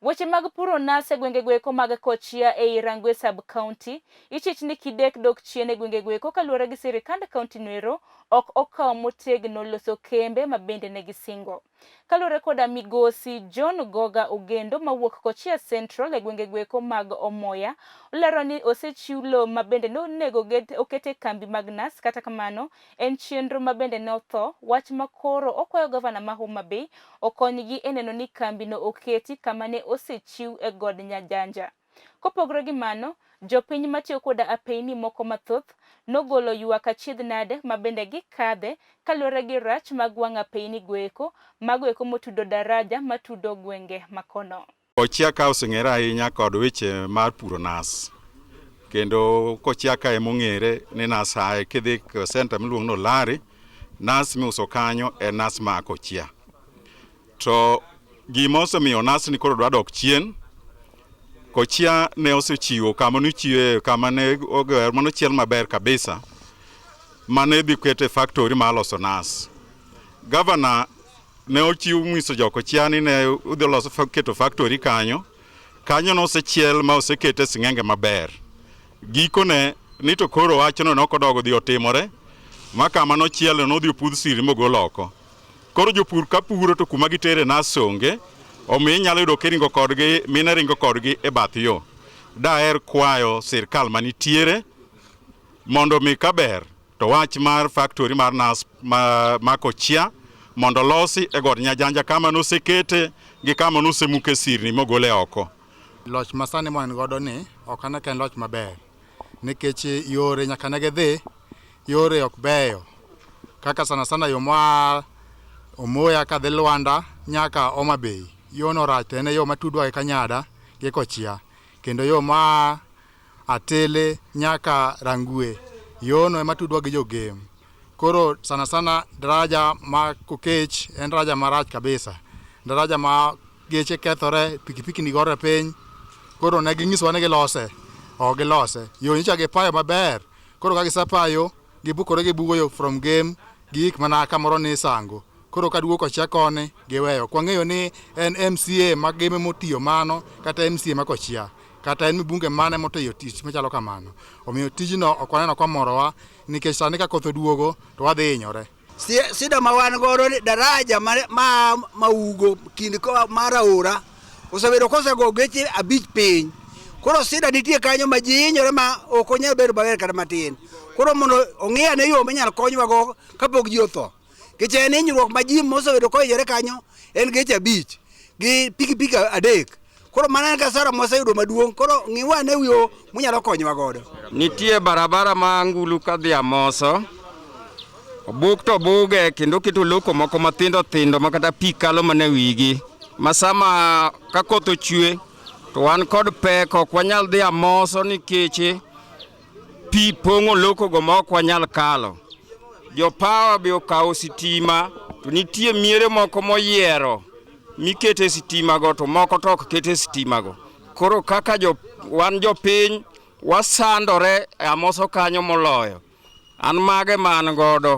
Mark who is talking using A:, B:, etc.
A: Weche mag puro nas e gwenge goeko mag Kochia ei Rangwe Sub-County ichich ni kidek dok chien e gwenge goeko kaluwore gi sirikand kaunti noero ok okawo motegno loso kembe ma bende ne gisingo. Kaluwore koda migosi John Goga Ogendo mawuok Kochia Central e gwenge goeko mag Omoya, olero ni osechiw lowo ma bende nonego oket e kambi mag nas kata kamano en chenro ma bende ne otho, wach ma koro okwayo gavana ma Homa Bay okonygi e neno ni kambino oketi kama ne osechiw e god Nyajanja. Kopogore gi mano, jopiny matiyo koda apeyni moko mathoth nogolo ywak achiedh nade ma bende gikadhe kaluwore gi rach mag wang' apeyni goeko, mago eko motudo daraja matudo gwenge makono.
B: Kochia ka oseng'ere ahinya kod weche mar puro nas. Kendo Kochia ka ema ong'ere ni nas aye kidhi center miluongo ni Olari, nas miuso kanyo en nas ma Kochia. To gima osemiyo nas ni koro dwa dok chien, Kochia ne osechiwo kama nochiwe kama ne oger mane ochiel maber kabisa mane idhi kete factory mar loso nas. Gavana ne ochiw nyiso jo Kochia ni ne udhi loso keto factory kanyo. Kanyo nosechiel ma osekete sing'enge maber. Gikone ni to koro wachno ne ok odogo dhi otimore ma kama nochiel nodhi opudh siri mogol oko. Koro jopur ka puro to kuma gitere nas onge, omiyo inyalo yudo kiringo kodgi, mine ringo kodgi e bath yo. Daher kwayo sirkal manitiere mondo mi kaber to wach mar factory mar nas ma, ma Kochia mondo olosi e god Nyajanja kama nosekete gi kama nosemuke sirni mogole oko.
C: Loch masani ma wan godo ni ok ane ka en loch maber nikech yore nyaka ne gidhi yore ok beyo kaka sana sana yo moa Omoya kadhi Lwanda nyaka Homa Bay yono rach to en e yo matudwa gi Kanyada gi Kochia kendo yo moa Atele nyaka Rangwe yono ema tudwa gi jogem. Koro sana sana daraja ma Kokech en daraja marach kabisa. Daraja ma geche kethore, pikipiki ni gore piny. Koro ne ginyisowa ni gilose, ok gilose. Yo nyocha gipayo maber. Koro ka gisepayo, gibukore gibugo yo from Gem giik mana kamoro ni Sango. Koro ka duogo kochia koni giweyo. Ok wang'eyo ni en MCA ma Gem emotiyo mano kata MCA ma Kochia kata en mbunge mane motiyo tich machalo kamano. Omiyo tijno ok waneno komorowa nikech sani ka koth oduogo to wadhi hinyore.
D: Sida ma wan godo ni daraja ma, ma Maugo kind mar aora osebedo kosego geche abich piny. Koro sida nitie kanyo ma ji hinyore ma ok onyal bedo maber kata matin. Koro mondo ong'i ane yo minyal konywago kapok ji otho. Nikech en hinyruok ma ji mosebedo kohinyore kanyo en geche abich gi pikipiki adek. Koro mano en kasara mwaseyudo maduong'. Koro ng'iwa ane yo munyalo konyowa godo.
E: Nitie barabara ma Ngulu kadhi Amoso. Obuk to obuge kendo oketo loko moko mathindo thindo ma kata pi kalo mana e wigi. Ma sama ka koth ochwe to wan kod pek ok wanyal dhi Amoso nikech pi pong'o lokogo ma ok wanyal kalo. Jopawa be okawo sitima to nitie miere moko moyiero mikete sitimago to moko to ok kete sitimago. Koro kaka jo, wan jopiny wasandore e Amoso kanyo moloyo. An mage ma an godo.